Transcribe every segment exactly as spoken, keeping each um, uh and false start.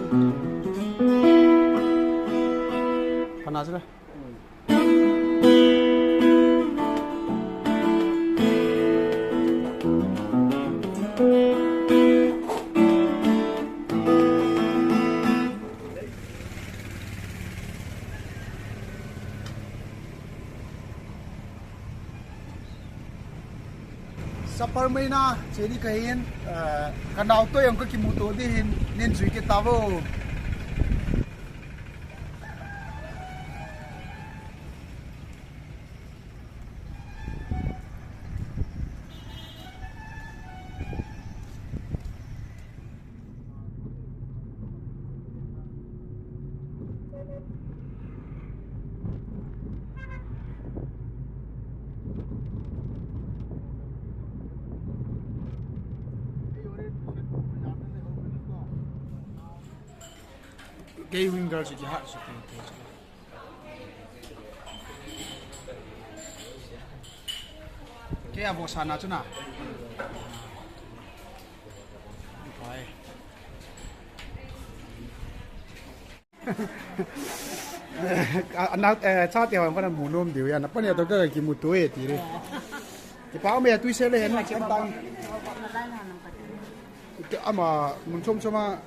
Kana sila. Sapermeina cheni kahin, eh, kanao toh jong kakimuto ding ahin, nin jui kit tauvo. Kei winger chu kihat chu kei, kei chu. Kei a vo sana chu na. Pai. A, a, na, eh, chate hon kona mu nom diu ya, na pa ni to ka kimuto e ti re. Kipa me tui se le hen na chen tang. Ke ama mun chom chom a,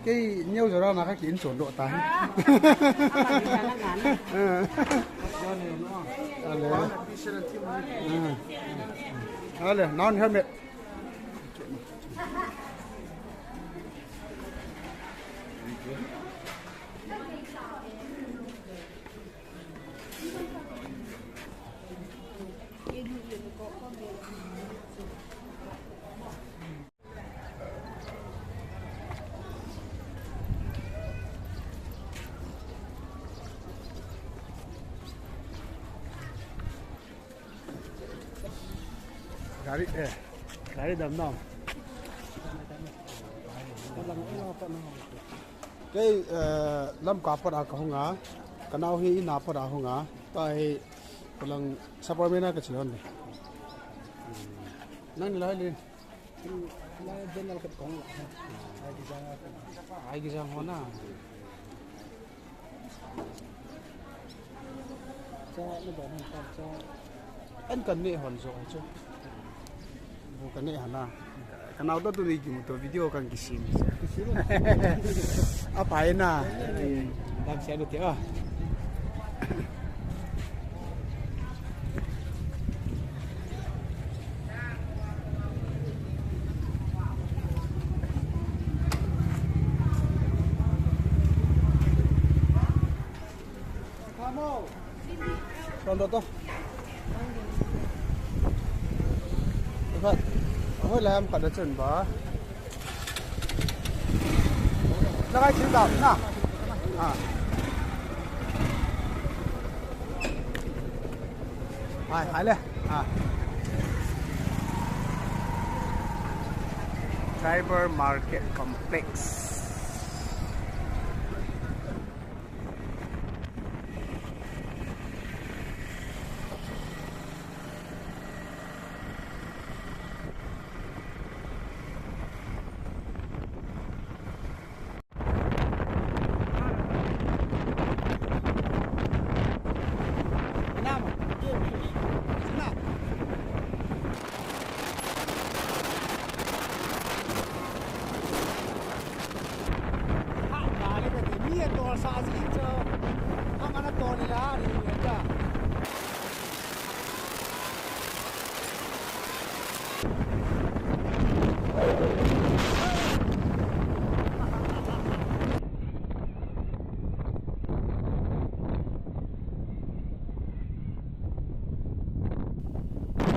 kei neo jora na ka kin chon do ta. Ale. Ale, non helmet. Gari, eh, gari dam nam. Kei, eh, Lamka pat a kahung a, kanao hi ina pat a hung a, ta hi, kalang Sapermeina kachi lhon le. Nang ni lai le. Lai General Kat Kong la. Ai kijang hon a. Cha, na ba hon ta cha. An kan ne hon jo chu. Bu kan ne hana. Kanao toh tuni kimuto video kan kisim. Kisim. Apa ena? Dam sia lu te a. Tonto to. Ibat. Hoi lam khat a chun ba. Lagai thil dam na. Ah. Hai, hai le. Ah. Tribal Market Complex.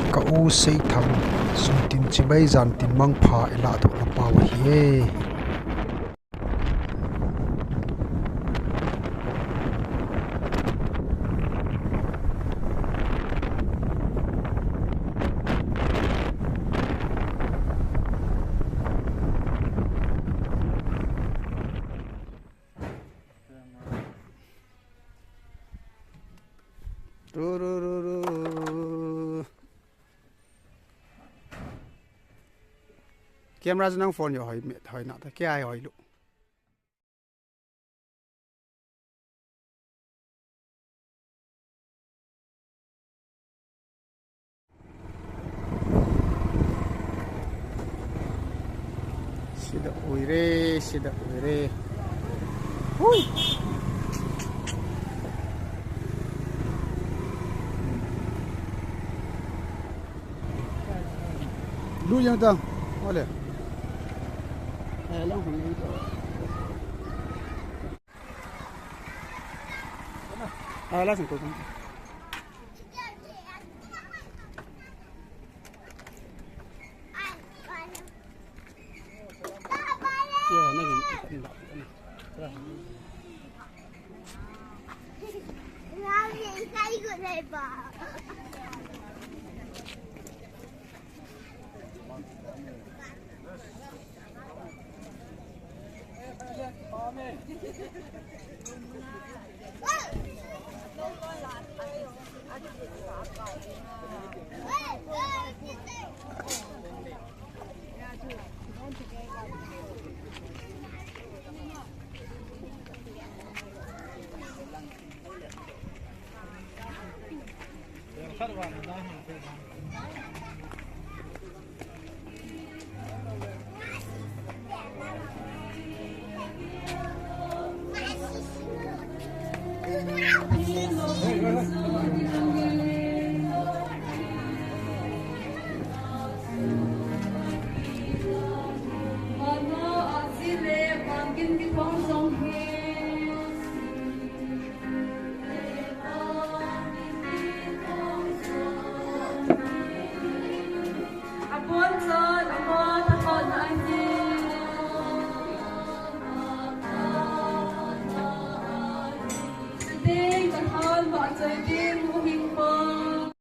Ka u Seithang, sum tin chibai jan tin mangpha i lahdoh na pau ahi e. Ru, ru, ru, ru. Camera chu nang phone jong hoi, hoi na ta, kei a hoi lou. Ui re, sida ui re. Hui. Lu yang ta. Ole. Eh, lang hong yang ta. Ah, la sing ko.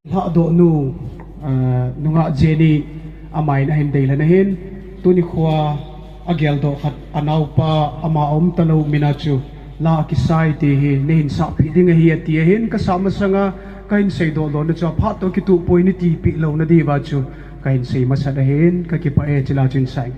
Lhahdohnu, ah, nungah Jenny, amai in ahin deilhen ahin, tuni khoa ageldoh khat anaopa ama aum talou mina chu la akisai ti hi neihin sahpeh ding ahi ati ahin, kasah masanga kahin seidoh lona chu aphat toh kituh poi nitipeh louna diuva chu kahin sei masat ahin, kakipah e, chule chun sai.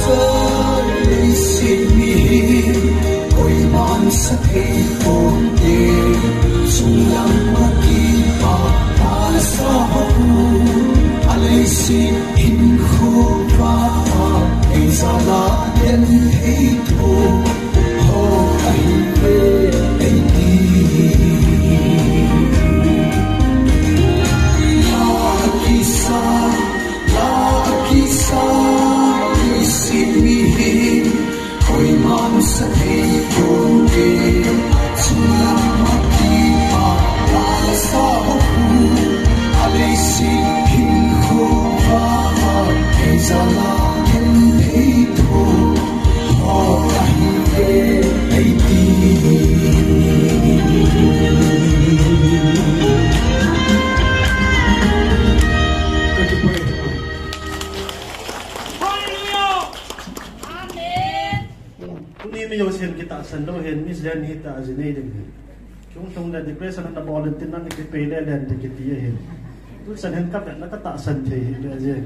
Leiset mihem koiman sa thei ponte, chunglam a kipa tahsa ho, a leiset hinkho vah a, ei jal a khen thei tho ho ahi ve eiti. Lha kisa, lha kisa, leiset mihem koiman sa thei ponte, chunglam a kipa tahsa ho, a leiset hinkho vah a, ei jal a khen thei tho ho ahi ve eiti. Tuni mi jousen kitahsan lou hin, mi jen hita ji nei ding hi. Chung chung le depression ana bol in tin, ana kipei le len te kiti ahin. Tuchan hin ka vet na ka tahsan thei hi le jen.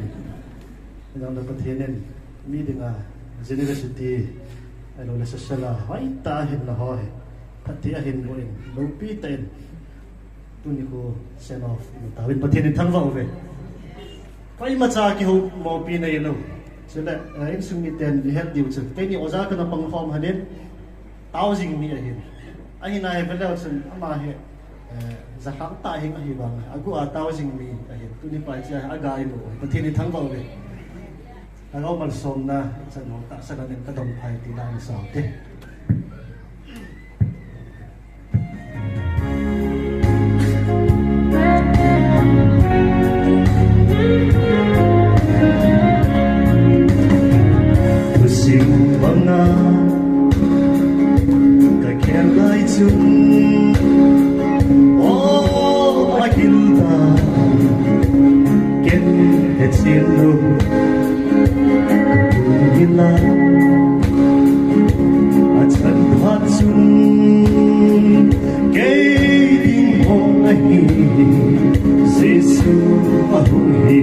Jong le Pathen in mi dinga generosity, ahilou le social a hoitah a hinna ho hi phatthei ahin boh in, loupi tah in tuni khu send off ina tauvin, Pathen in thangvah uve. Koimacha kihoumopi neilou. Chule, eh, insung miten ihet diu chu, keini oja kana pang khom hanin, tao jing mi ahin. Ahin ahi veleu chun ama hi, eh, jalhang tah hing ahi vang, agu a tao jing mi ahin. Tuni pai chia aga inu, Pathen in thangvah uve. Lhagao malsomna chan ho tahsa lamin ka dong phai tina in sao te. Thusim banga ka khel lai chun, o, a gil ta, ken he chin lou. Ila a chan phat chun kei ding ho ahi, Jesu ahung hi.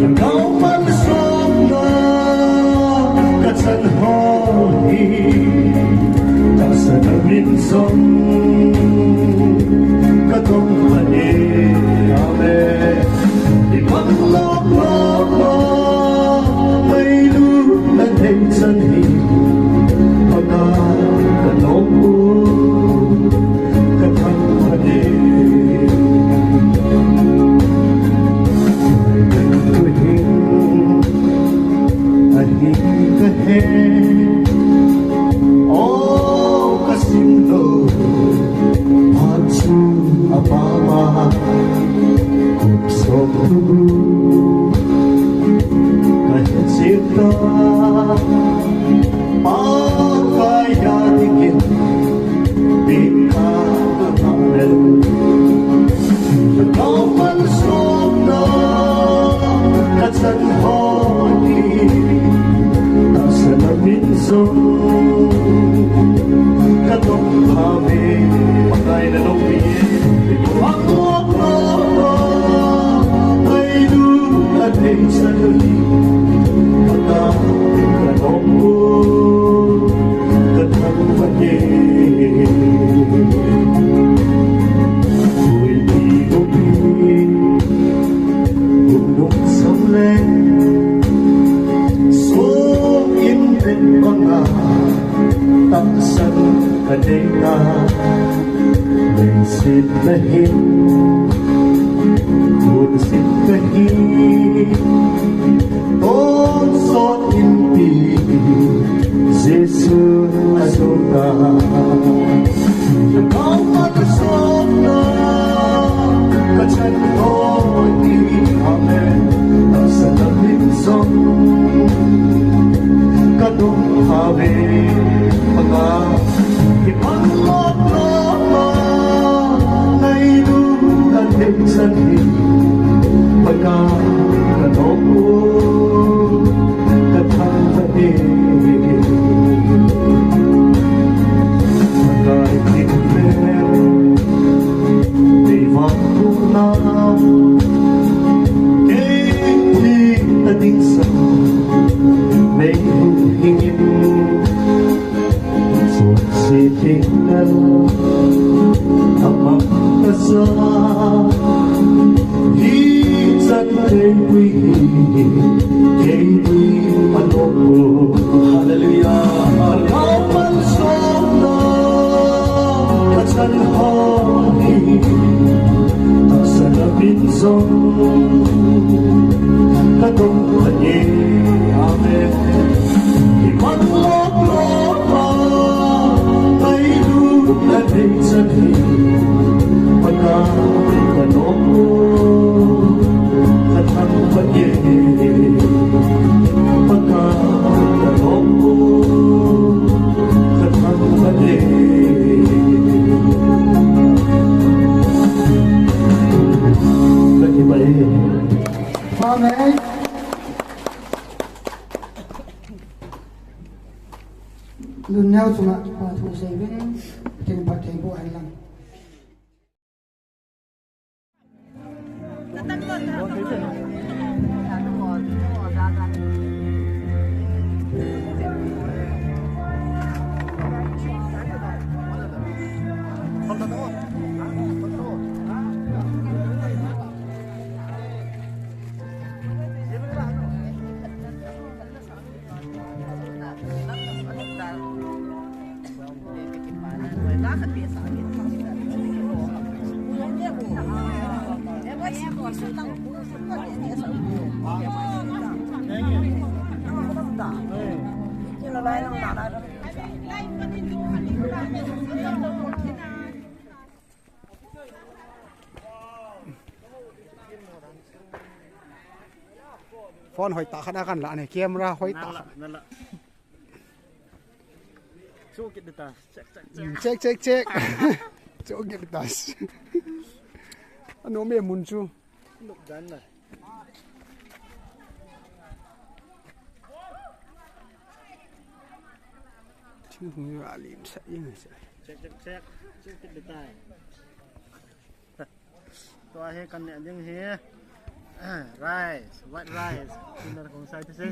Lhagao malsomna ka chan ho hi, tahsa na min jong ka dong pha e. Amen. I pang lok lok lok, ngailut na thei chan hi, Pakai ka nom u, ka thangvah e. Ka tu hin ahi ka he, o, ka sim lou phat chu apama. Kup som thugu ka he chita, Pakai a dingin bikha ka ngah lel. Lhagao malsomna ka chan ho hi, tahsa na min jong ka dong pha e. Pakai na loupi e. Pang lok lok lok, ngailut na thei chan hi, Pakai ka nom u, ka thangvah e. Huipi gopi, kum nung sam le song in vet banga tahsan ka nei na. Leiset na hin hun sit ka hi, tonsot inpi Jesu a jong ta. Lhagao malsomna ka chan ho hi, amen, tahsa na min jong ka dong pha e. Pakai, i pang lok lok a, ngailut na thei chan hi, Pakai ka nom u, ka thangvah e. Pakai, thim vel, kei vang kum na, kei thi ta ding sa, Lun neo chunga pa thu sei vin, tin pa thei bo hai lang. Phone hoitah khat a kan la ne, camera hoitah khat. Check, check, check. Check, check, check. Check, check. Ano me mun chu. Thing hung a lim sa ing sa. Check, check, check. Check it the time. Tua hi kan neh ding hi. Rice, white rice. Tina kong sai ti sei.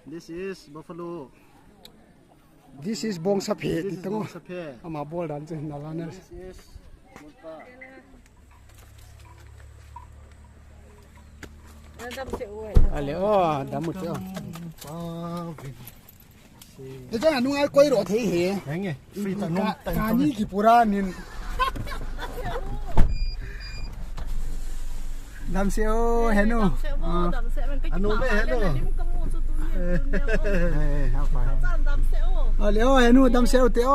This is buffalo. This is bong saphe ti tang o. Saphe. Ama bol dan chu na la na. This is mutta. Ale o, dam u te o. Te chang anung ai koi ro thei he. Henge. Free ta nung ta. Kani ki pura nin. Damsel o, henu. Damsel o, damsel o. Anu me henu. Eh, apa? Damsel o. Ale o, henu, damsel o te o.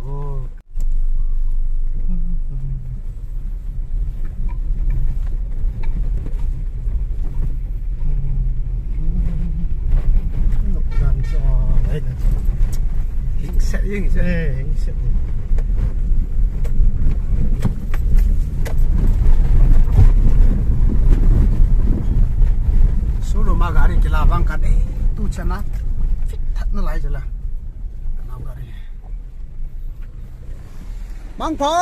Oh. Showroom a gari kila vang kan e, tu chana fit that na lai jala. Kana gari. Mangpho!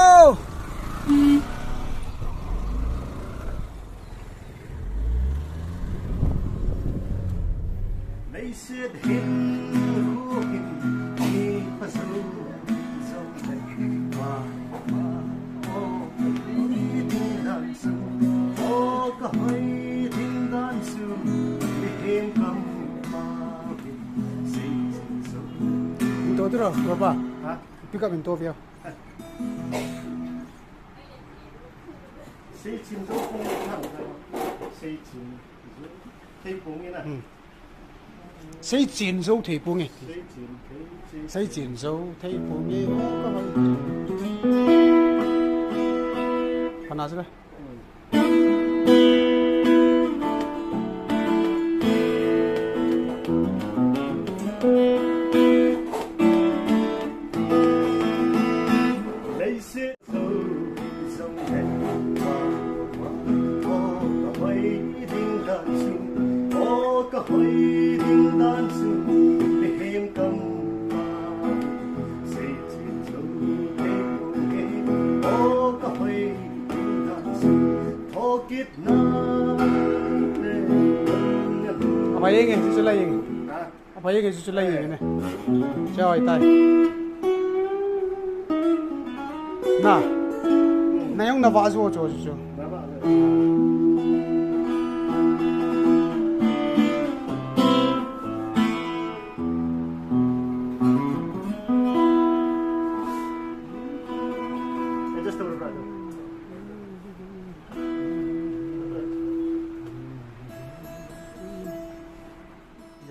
Leiset hin hu hin ni phasu zong lei pa pa o ni ding dan su o ka hoi ding dan su ni hem kam ma hin si zong. Into tu ro, ro pa. Ha? Pick up into view. Seichin zo pung thang thang. Seichin zo thei pung ina. Hmm. Seichin zo thei pung e. Seichin thei, seichin. Seichin zo thei pung e. Pana sila. Hmm. Leiset Apa yang eh, susu lain. Ha? Apa ye ke chu lai ye ne. Choi tai. Na. Na yong na va zo cho chu.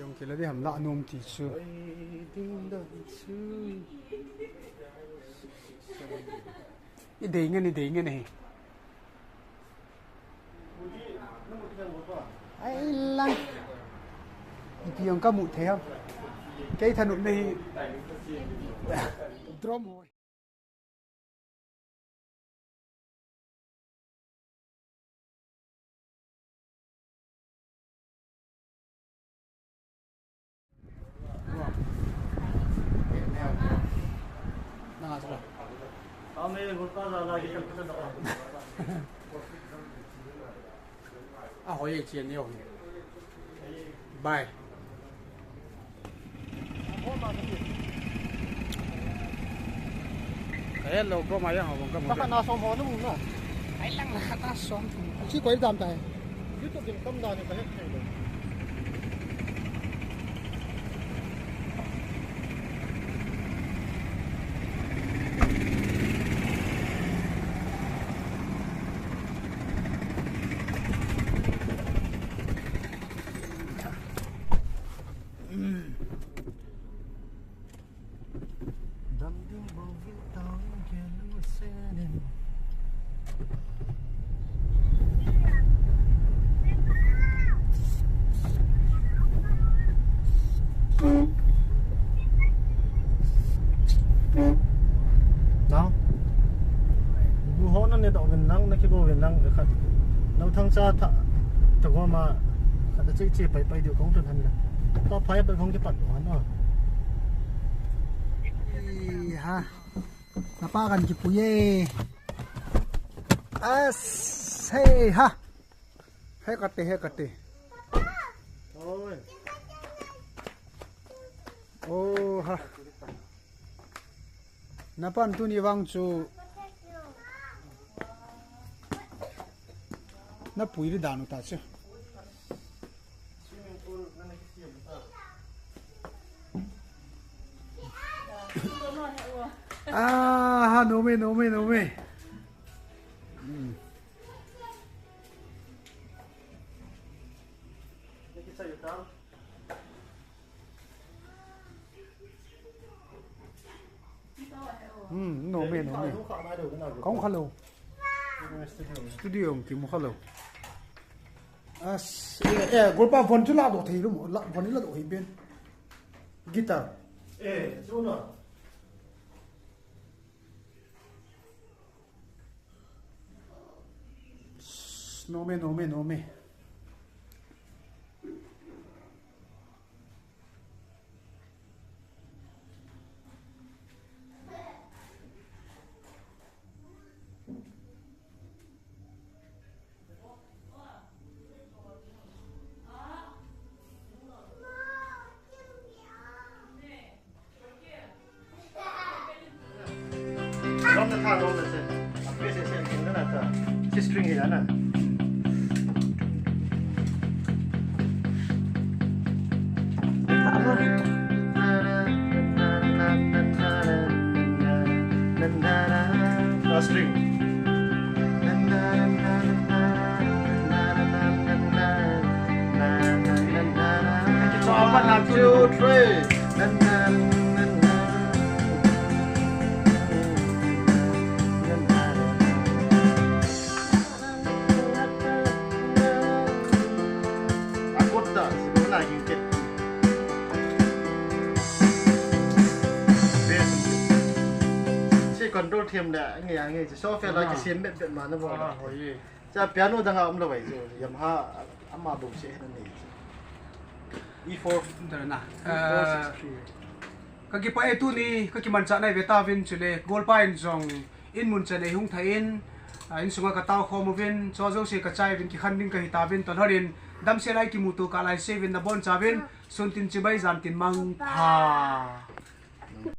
Jong kila di ham la nom ti chu. I dei nge, i dei nge ne. Ai lang. Ipi jong ka mu thei ham. Kei thanop nei. Drum ho. Ahoi e, chen ni o. Bye. Ka hello, go ma yang ho, go ma. Pakhat na som ho nung na. Ai lang na ta som. Chi koi dam tai. YouTube din kam da ni ka het thei lo. Dam ding bou vil tau in ke lu se nin. Nang. Bu ho na ne dau vin lang, na ki go vin lang, khat. Nau thang cha tha, ta go ma, khat na chi chi pai pai diu kong tun han la. Pa phai pa kong ki pat han o. Ih, ha. Na pa kan kipui e. As, hei, ha. Hei kate, hei kate. Oi. Oh, ha. Na pan tuni vang chu. Na pui ri dan u ta chu. Ah, ha, no me, no me, no me. Hmm. Hmm, no me, no me. Kong kha lo. Studio ki mu kha lo. As, eh, eh, golpa von chu la do thei lo mo, la, von la do thei ben. Guitar. Eh, chu na. No me, no me, no me. Rom na tha, rom na se. A pe se se king na ta. Si string hi na. A string. One, two, three. A kut ta, si na kin ket. Si control them da, nge, nge, si software la ki sim bet bet ma na bo. Ah, hoi. Cha piano dang a um lo vai chu, Yamaha ama bou se na nei chu. E four. Dana. E four six three. Ka kipah e tuni, ka kimanchah nai ve tauvin chule, golpa in jong in mun chan ei hung thah in, ah, in sunga ka tao khom uvin, chu jouse ka chai uvin, kikhen ding ka hi tauvin, tolhar in, damsel a i kimuto kah lai seuvin, na bonchauvin, sun tin chibai jan tin mangpha.